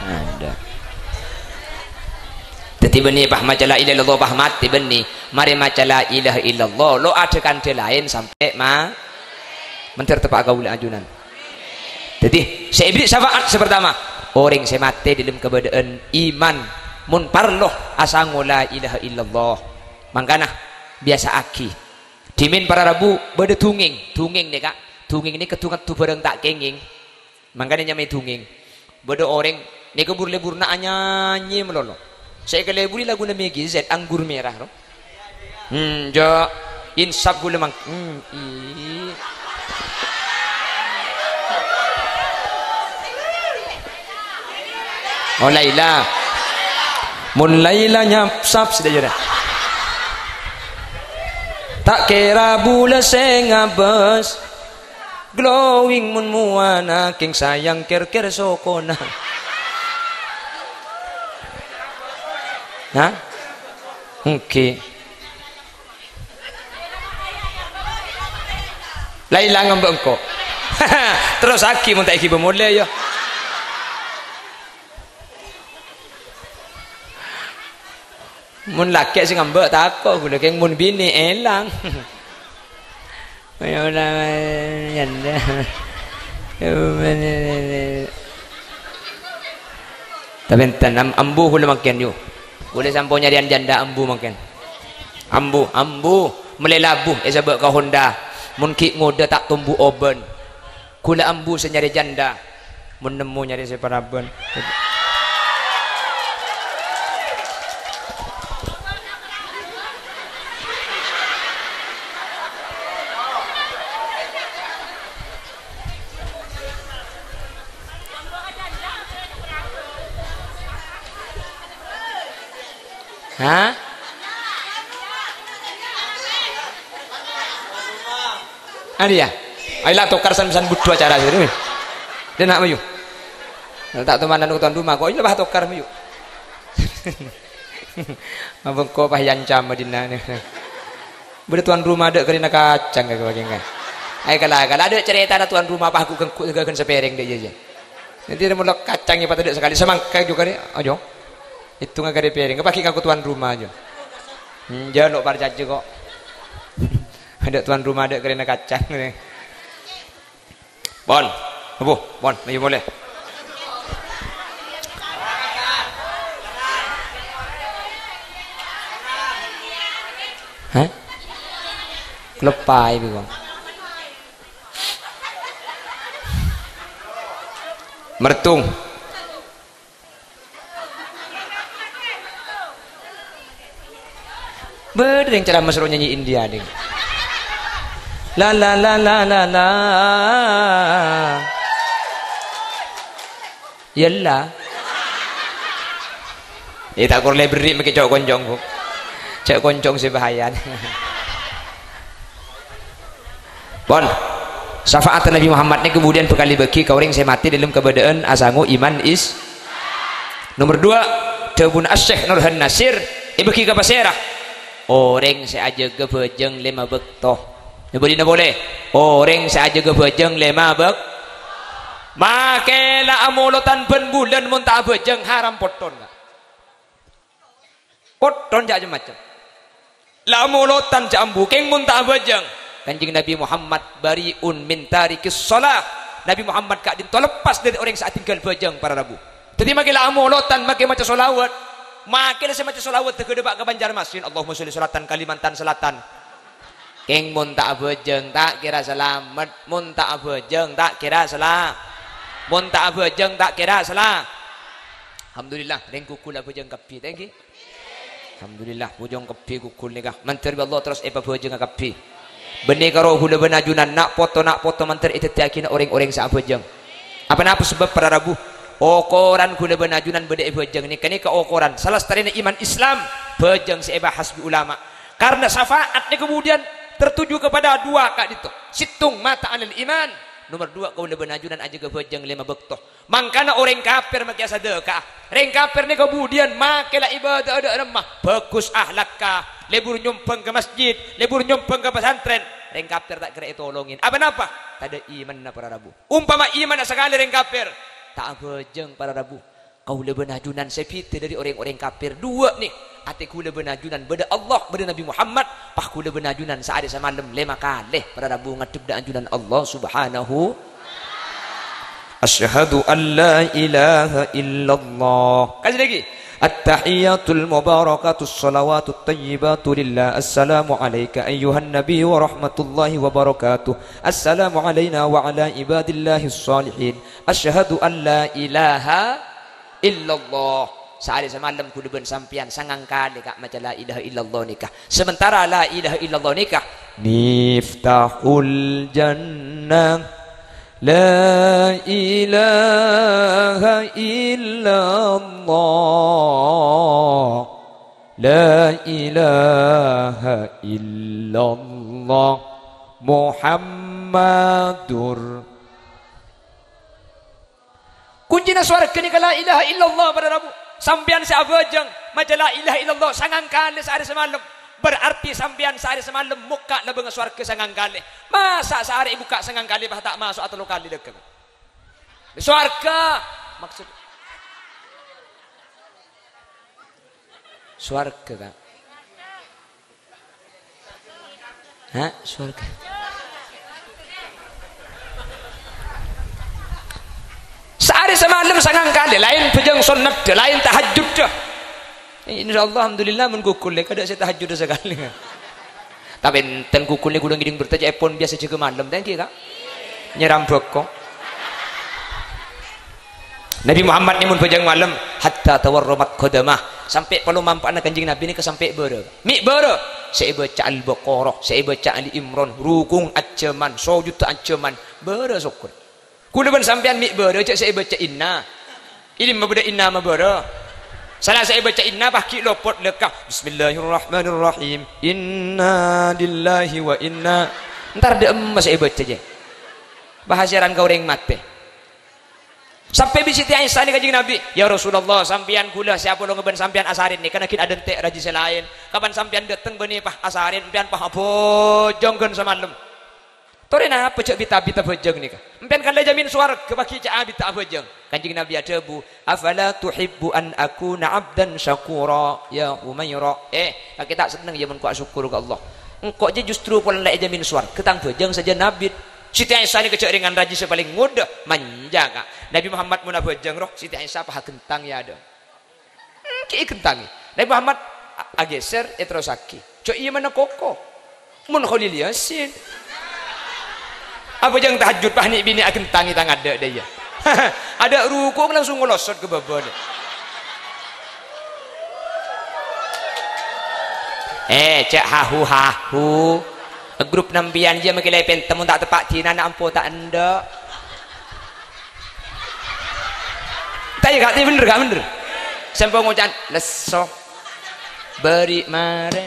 Ada. Dhâddhi bânnè pas maca la ilaha illallah pas matè bânnè. Marè maca la ilaha illallah, lo' adhâ-kandhâ laèn sampè' ma-, mandhâr teppa' kaulâ ajunan. Dhâddhi, sè èberri' syafa'at sè partama, orèng sè matè dâlem kabâdâ'ân iman, mon parlo asango la ilaha illallah. Mangkana, biyasa'aghi. Dhimèn para rabu bâdâ dungèng. Dungèng nèka, dungèng nèka du-ngaddu bhârâng ta' kèngèng. Mangkana nyamaè dungèng. Bâdâ orèng nèka bur-lebbhurna anyanyè malolo. Sè èkaleburi laguna Meggy Z, Anggur Merah, ro. Hmm, jâ'. Insaf ghulâ mang-, hmm, i. Oh, Laila. Mon Laila nyapsap sadhâjâna. Ta' kèra bulâ sè ngabâs. Glowing mon mowana kèng sayang kèr-kèr sokona. Hah? Èngghi. La èlang ngambâ' engko'. Terrosaghi mon ta' èghibâ molè, ya. Mon lakè' sè ngambâ' tako' ghulâ, kèng mon binè' èlang. Tapè enten, am-, ambu ghulâ mangkèn, yu. Ghulâ sampon nyarèyan janda ambu mangkèn. Ambu, ambu, mellè labu, èsabâ' ka Honda. Mon ghi' ngodâ ta' tombu obân. Ghulâ ambu sè nyarè janda, mon nemmo nyarè sè parabân. Hah? Anu ya? Ayo la tokar san-san budhu acara sini. Dena mayu. Ta' tomanan ko tondu mako, ayo la tokar mayu. Mabengko pas èancam Madinah. Bâdâ tuan rumah dâ' karèna kacang ka bâgiyân kan. Ayo kala-kala dâ' carètana tuan rumah pas ghu-, ghu-, ghâghân sapèrèng dâ' iyâ, iyâ. Dhâddhi rè molo kacang èpatadâ' sakalè, samangka jhughân rè, ayo. Ètongnga karè pèrèng, paghi' ngaku tuan rumah aja. Hmm, jhâ' lo' parcajâ ko'. Adâ' tuan rumah dâ' karèna kacang. Pon. Abu, pon, ayo molè. Hah? Lepai bi, Bang. Mertung. Bâdâ rèng ceramah soro nyanyi India, ding. La, la, la, la, la, la. Yâ, la. Eh, ta' kor lè berri' makè co'-koncong, Bu. Co'-koncong sè bahaya. Pon. Syafaat Nabi Muhammad nèko kemudian bhâkal èbâghi ka orèng sè matè dâlem kabâdâ'ân asango iman is-, Nomer dua, dhâbuna Asy-Syaikh Nurhan Nasir, èbâghi ka pasèra? Orèng sè ajâgâ bhâjâng lèma bâkto. Nyoba dina polè. Orèng sè ajâgâ bhâjâng lèma bâk-, makè la amolotan bân bulân mon ta' abhâjâng haram potthon, Ka'. Potthon jhâ' cem-macem. La amolotan jhâ' ambu, kèng mon ta' abhâjâng. Kanjeng Nabi Muhammad bari'un min tarikis shalah. Nabi Muhammad ka'dinto leppas dâri orèng sè atinggal bhâjâng, para rabu. Dhâddhi makè la amolotan, makè maca sholawat. Makè la sè maca sholawat dâgâdâ pa' ka Banjarmasin. Allahumma sholli sholatan Kalimantan Selatan. Kèng mon ta' abhâjâng, ta' kèra salamet. Mon ta' abhâjâng, ta' kèra sala-, mon ta' abhâjâng, ta' kèra sala-, Alhamdulillah, rèng Gugul abhâjâng kabbhi. Thank you. Alhamdulillah, bhâjâng kabbhi Gugul nèka. Mandhâr bi' Allah terros èpabhâjângnga kabbhi. Bânnè karo ghulâ bân ajunan, na' poto, na' poto mandhâr èdhâddhiyâghinâ orèng-orèng sè abhâjâng. Apa napa sabâb, para rabu? Okoran ghulâ bân ajunan bâdâ è bhâjâng nèka, nèka okoran salastarèna iman Islam, bhâjâng sè èbahas bi' ulama. Karena syafaat nèka kemudian tertuju kepada dua ka'dinto. Sèttong mata alal iman. Nomer dua, kaulâ bân ajunan ajâgâ bhâjâng lèma bâkto. Mangkana orèng kafir makè asadhâka'a. Rèng kafir nèka budiyân makè la ibâdâ'â dâ' remma. Bhâghus ahlakka. Lebur nyombhâng ka masjid, lebur nyombhâng ka pasantrèn. Rèng kafir ta' kèra ètolongè. Apa napa? Tadâ' imanna para rabu. Ompama imanna sakalè rèng kafir, ta' abhâjâng para rabu. Kaulâ bân ajunan sè bhidhâ dâri orèng-orèng kafir. Duwâ' nè, atè kaulâ bân ajunan bâdâ Allah, bâdâ Nabi Muhammad. Pas kaulâ bân ajunan saarè samalem lèma kalè para rabu ngaddhep dâ' ajunan Allah Subhanahu. Asyhadu an la ilaha illallah. Kaji lagi. At-tahiyyatul mubarakatus shalawatut thayyibatu lillah. Assalamu alaika ayyuhan nabi wa rahmatullahi wa barakatuh. Assalamu alaina wa ala ibadillahis shalihin. Asyhadu an la ilaha illallah. Saarè samalem kaulâ bân sampèyan sangang kalè ka' maca la ilaha illallah nèka. Sementara la ilaha illallah nèka, miftahul jannah. La ilaha illallah. La ilaha illallah. Muhammadur. Kuncina sowarga nèka la ilaha illallah, para rabu. Sampèyan sè abhâjâng maca la ilaha illallah sangang kalè saarè samalem, berarti sampèyan saarè samalem mokka' labângnga sowarga sangang kalè. Masa' saarè èbukka' sangang kalè, pas ta' maso'a tello kalè dâgghâng? Sowarga, maksud. Sowarga, Ka'. Ha? Sowarga. Saarè samalem sangang kalè, laèn bhâjâng sonnat, laèn tahajjud. Eh, insyaallah, alhamdulillah, mon gugul, lè, kadâ' sè tahajjud sakalè. Tapè enten gugul nè ghulâ ngèdhing bertè ca'èpon biyasa jâgâ malem, ta' ènggi, Ka'? Nyèram bhâko. Nabi Muhammad nè mon bhâjâng malem, hatta tawarramat qadamah, sampè' palomampa'anna Kanjeng Nabi nèka sampè' bârâ. Mè' bârâ, sè èbâca Al-Baqarah, sè èbâca Ali Imran, rukung ajhâman, sojudda ajhâman, bârâ sokkor. Kaulâ bân sampèyan mè' bârâ jhâ' sè èbâca inna. È dimma bâdâ inna mabârâ. Sala sè èbâca inna pas ghi' lopot lèka. Bismillahirrahmanirrahim. Inna lillahi wa inna. Entar dâ' emma sè èbâca jhâ'. Bahasèran ka orèng matè. Sampè' bi' Siti Aisyah nèka, Kanjeng Nabi, "Ya Rasulullah, sampèyan ghulâ sè apolonga bân sampèyan asarèn nèka naghin adhânte' rajhi sè laèn. Kapan sampèyan dâteng bânnè pas asarèn, empèyan pas abhâjâng ghân samalem." "Torè napa jhâ' bit-abit abhâjâng nèka? Empèyan kan la èjhâmin sowarghâ, pas ghi' cè' abit abhâjâng." Kanjeng Nabi adhâbu, "Afala tuhibbu an akuna abdan syakura, ya Humaira?" Eh, kakè ta' senneng, yâ, mon ko' asokkor ka Allah? Engko' jâ justru polana la èjhâmin sowarghâ, tang bhâjâng sajân abit. Siti Aisyah nèka jhâ' rèngan rajhi sè palèng ngodâ, manja, Ka'. Nabi Muhammad mon abhâjâng, roh, Siti Aisyah pas aghentang è adâ'na. Hmm, ghi' èghentangè. Nabi Muhammad a-, aghèsèr, èterrossaghi. Jhâ' iyâ mana koko. Mon Khalil Yasin. Abhâjâng tahajjud, pas nè' binè' aghentangè tang adâ' dâ' iyâ. Adâ' ruku' langsung ngolosot ka bâbâ dâ'. Eh, cè' hahu-hahu. Grup sampèyan jiyâ makè la èpènta mon ta' teppa' dinana ampo ta' endâ'. Ta' iyâ, Ka'? Iyâ bhender, Ka', bhender. Sampè' ngoca'an, "Lesso. Bâri' marè."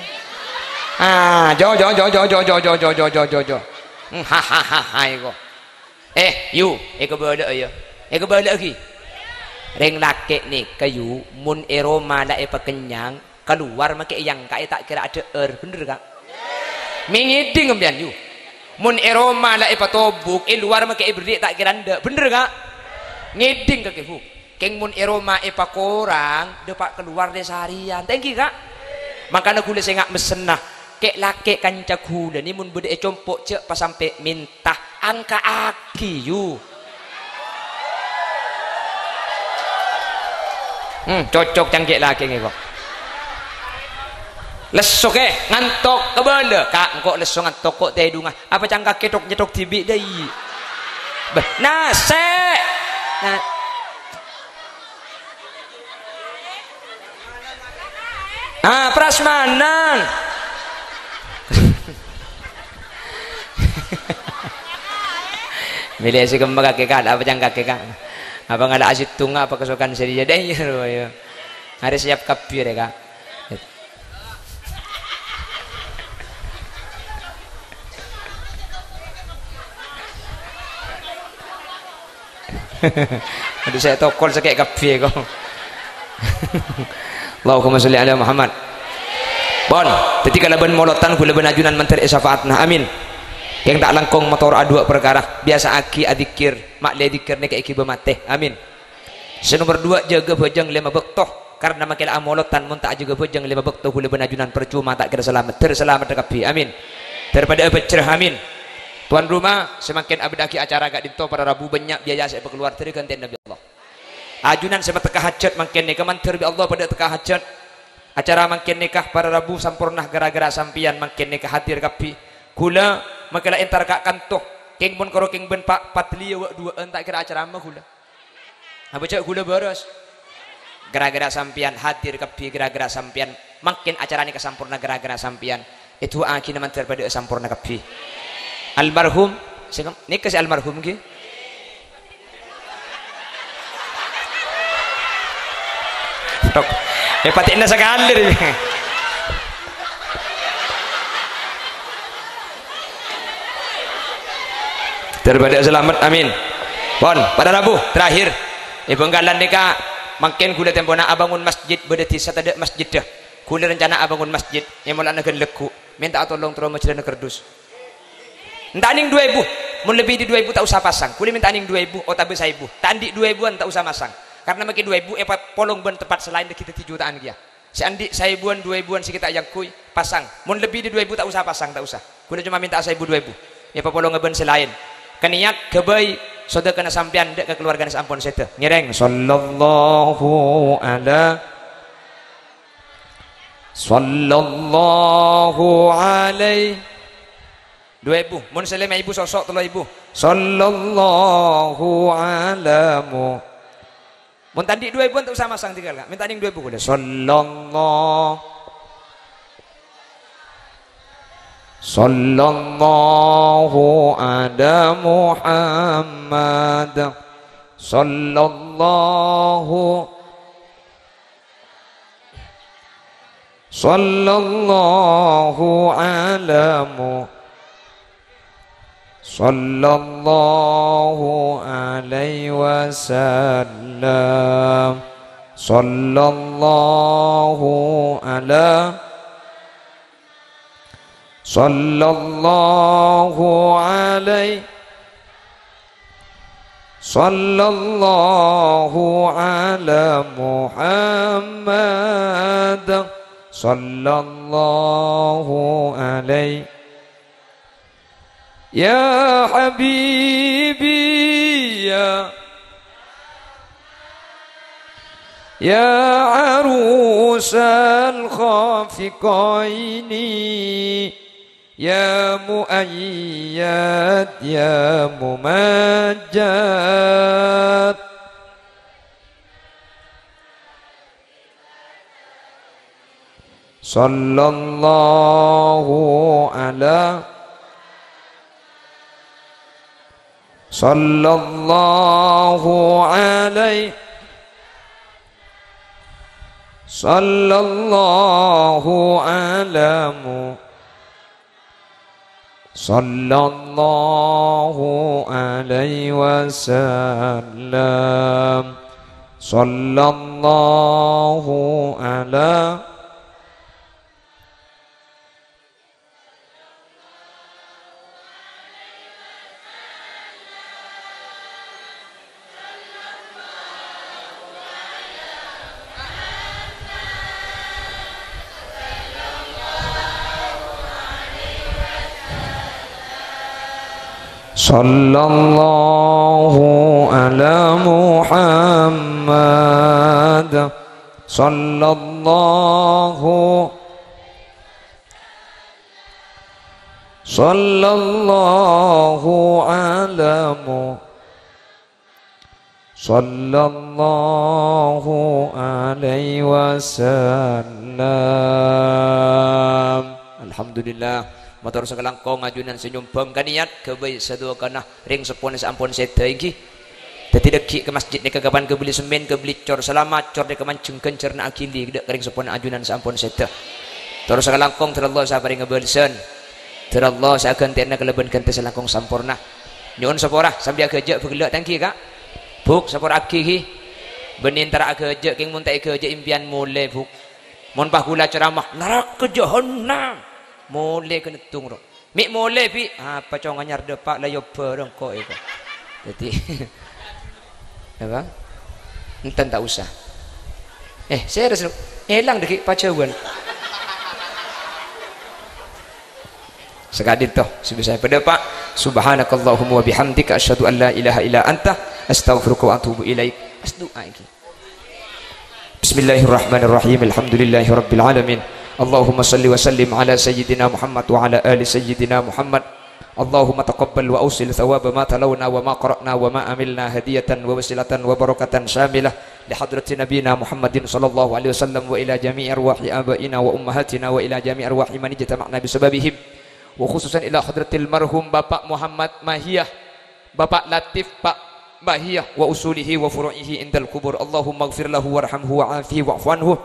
Ah, jo, jo, jo, jo, jo, jo, jo, jo, jo, jo, jo, jo. Hmm, ha, ha, ha, ha, iko. Eh, Yu, èkabâlâ'â, yâ. Èkabâlâ'âghi. Rèng lakè' nèka, Yu, mon è roma la èpakennyang, kalowar makè èangka'è ta' kèra adhâ'âr, bhender, Ka'? Mè' ngèdhing sampèyan, Yu. Mon è roma la èpatobuk, è lowar makè èberri' ta' kèra endâ', bhender, Ka'? Ngèdhing, kakè, Bu. Kèng mon è roma èpakorang, dâpa' kalowar rè-sarèyan. Ta' ènggi, Ka'? Mangkana ghulâ sènga' messenna, kè'-lakè' kanca ghulâ nè mon bâdâ è compo' jhâ' pasampè' mènta, angka'aghi, Yu. Hmm, cocok cangkè' lakè' ngèko. Lesso kè, ngantok, kabâlâ. Ka', engko' lesso ngantok ko' tèdunga. Apa cangkaghi tok-nyettok dhibi' dâi? Bâh, nasè'. Na-, ah, prasmanan. Mèlè sè kemma kakè, Ka', apa cangkaghi, Ka'? Apa ngala' asèttonga, apa kasokan sè rèya? Dâi, ro, ya. Arè siap kabbhi rè, Ka'. Adhu, sè tokol sakè' kabbhi, ko. Allahumma sholli ala Muhammad. Pon, dhâddhi kalabân molodhân ghulâ bân ajunan mandhâr è syafaatna. Amin. Kèng ta' langkong mator adhuwâ' parkara, biyasa'aghi adzikir, ma'lè dzikir nèka èghibâ matè. Amin. Sè nomer duwâ', jâgâ bhâjâng lèma bâkto. Karna makè la amolodhân, mon ta' ajâgâ bhâjâng lèma bâkto, ghulâ bân ajunan parcoma ta' kèra salamet. Dhâr salameddhâ kabbhi. Amin. Dhâr padhâ'â bhâjjhrâ. Amin. Tuan rumah, sè mangkèn abâdhâ'aghi acara ka'dinto, para rabu bânnya' biaya sè èpakalowar dhâri ghântèna bi' Allah. Ajunan sè matekka hajhât mangkèn nèka mandhâr bi' Allah padhâ tekka hajhât. Acara mangkèn nèka para rabu samporna ghârâ-ghârâ sampèyan mangkèn nèka hadir kabbhi. Ghulâ makè la entar ka' kanto. Kèng mon karo kèng bân Pa' Padli yâ wâ'-duwâ'ân ta' kèra acarama ghulâ. Apa jhâ' ghulâ bârâs? Ghârâ-ghârâ sampèyan hadir kabbhi, ghârâ-ghârâ sampèyan mangkèn acara nèka samporna ghârâ-ghârâ sampèyan. Èdu'aaghina mandhâr padhâ'â samporna kabbhi. Almarhum, sè ngem-, nèka sè almarhum ghi? Tok. Eh, patè'na sakalè rè. Dhâr padhâ'â salamet, amin. Pon, para rabu, terakhir. È Bhângkalan nèka, mangkèn ghulâ tempona abângon masjid, bâdâ dhisa tadâ' masjiddhâ. Ghulâ rencana abângon masjid, è mola'na ghân lagghu', mènta'a tolong terro majâlâna kardus. Enta' nèng duwâ èbu, mon lebbi dâri duwâ èbu ta' osa pasang. Ghulâ mènta'a nèng duwâ èbu, otabâ saèbu. Ta' andi' duwâ èbuwân ta' osa masang. Karna makè duwâ èbu èpapolong bân tempat sè laèn dhâggi' dhâddhi jutaan kèya. Sè andi' saèbuwân, duwâ èbuwân sè ghi' ta' èangghuy, pasang. Mon lebbi dâri duwâ èbu ta' osa pasang, ta' osa. Ghulâ coma mènta'a saèbu duwâ èbu. Èpapolonga bân sè laèn. Kanèyat ghâbây sodâkana sampèyan dâ' ka kalowargana sè ampon sèdhâ. Ngèrèng, sallallahu ala, sallallahu alaihi. Duwâ èbu. Mon sè lèma èbu soso' tello èbu. Sallallahu ala Mu-, Mon ta' andi' duwâ èbuwân ta' osa masang, tinggal, Ka'. Mènta'a nèng duwâ èbu ghulâ. Sallallahu, sallallahu ala Muhammad. Sallallahu, sallallahu ala Mu-, Sallallahu alaihi wasallam. Sallallahu ala, sallallahu alaihi, sallallahu ala Muhammad. Sallallahu alaihi يا حبيبي يا، يا عروس الخافقين، يا مؤيد يا ممجد. Sallallahu ala, sallallahu alaihi, sallallahu ala Mu-, Sallallahu alaihi wasallam. Sallallahu ala. Sallallahu ala Muhammad. Sallallahu, sallallahu ala Mu-, Sallallahu alaihi wasallam. Alhamdulillah. Mator sakalangkong ajunan sè nyombhâng ka niyat ghâbây sadhâkana rèng seppona sè ampon sèdhâ, èngghi. Dhâddhi dhâggi' ka masjid nèka kapan ghâbây semmen, ghâbây cor, salamat cor nèka manjheng ghânjhârânna aghili dhâ' ka rèng seppona ajunan sè ampon sèdhâ. Tor sakalangkong dhâr Allah sè aparènga bâlessan. Dhâr Allah sè aghântèyana kalabân ghântè sè langkong samporna. Nyo'on sapora, sambi aghâjâ' bhâghellâ' ta' èngghi, Ka'? Bu', sapora'aghi, ghi. Bânnè entara aghâjâ', kèng mon ta' èghâjâ' empèyan molè, Bu'. Mon pas ghulâ ceramah, "Naraka jahannam." Molè ghâneddhung, ro. "Mè' molè, Bi'." "Apa cong anyar dâpa' la èyobâ rèng ko', èko." Dhâddhi, apa? Enten ta' osa. Eh, serius, ro. Èlang dhâggi' pajhâuwân. Sakadinto, sè bisa padâpa'. Subhanakallahumma wa bihamdika, asyhadu an la ilaha illa anta, astaghfiruka wa atubu ilaik. Pas du'a iki. Bismillahirrahmanirrahim. Alhamdulillahirabbil alamin. Allahumma shalli wa sallim ala sayyidina Muhammad wa ala ali sayyidina Muhammad. Allahumma taqabbal wa awsil thawaba ma talawna wa ma qara'na wa ma amilna hadiyatan wa wasilatan wa barakatan syamilah li hadrati nabiyina Muhammadin sallallahu alaihi wasallam wa ila jami'i arwahi abaina wa ummahatina wa ila jami'i arwahi man ijtama'na bi sababihim. Wa khususan ila hadratil marhum Bapak Muhammad Mahiyah, Bapak Latif, Pak Mahiyah, wa usulihi wa furu'ihi indal kubur. Allahumma ighfir lahu warhamhu wa'afihi wa'fu anhu.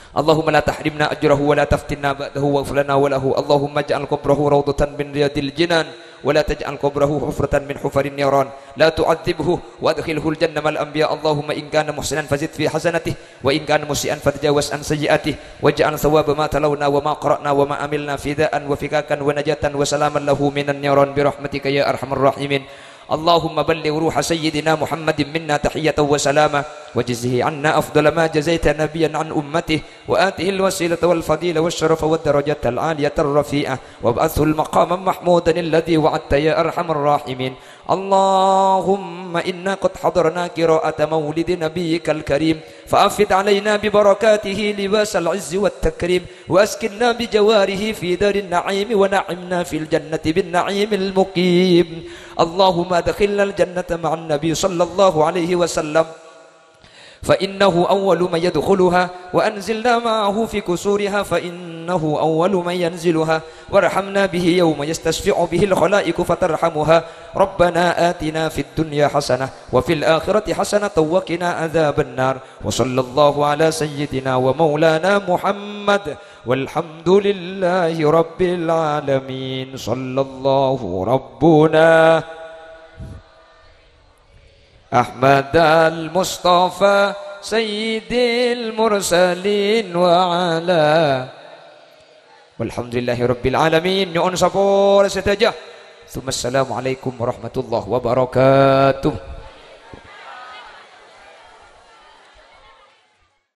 Allahumma la tahrimna ajrahu wa la taftinna ba'dahu waghfir lana wa lahu. Allahumma ij'al qabrahu raudhatan min riyadil jinan wa la taj'al qabrahu hufratan min hufarin niran. La tu'adzibhu wa adkhilhul jannah ma'al anbiya. Allahumma in kana muhsinan fazid fi hasanatih. Wa in kana musi'an fatajawaz an sayyi'atih, waj'al thawaba ma talawna wa ma qara'na wa ma amilna fidaan wa fikakan wa najatan wa salaman lahu minan niran bi rahmatika ya arhamar rahimin. Allahumma balligh ruha sayyidina Muhammadin minna tahiyatan wa salama, wa jazih anna afdala ma jazaita nabiyyan an ummatihi, wa atihil wasilata wal fadila wasyarafa wad darajatal aliyatar rafi'ah, wab'athhul maqaman mahmudan alladzi wa'adta ya arhamar rahimin. اللهم إنا قد حضرنا قراءة مولد نبيك الكريم، فأفض علينا ببركاته لباس العز والتكريم، وأسكننا بجواره في دار النعيم، ونعمنا في الجنة بالنعيم المقيم. اللهم أدخلنا الجنة مع النبي صلى الله عليه وسلم، فإنه أول من يدخلها، وأنزلنا معه في قصورها، فإنه أول من ينزلها، وارحمنا به يوم يستشفع به الخلائق فترحمها. ربنا آتنا في الدنيا حسنة وفي الآخرة حسنة وقنا عذاب النار. وصلى الله على سيدنا ومولانا محمد والحمد لله رب العالمين. صلى الله ربنا أحمد المصطفى سيد المرسلين وعلى والحمد لله رب العالمين. Nyo'on sapora sadhâjâ. Tsumma assalamualaikum warahmatullahi wabarakatuh.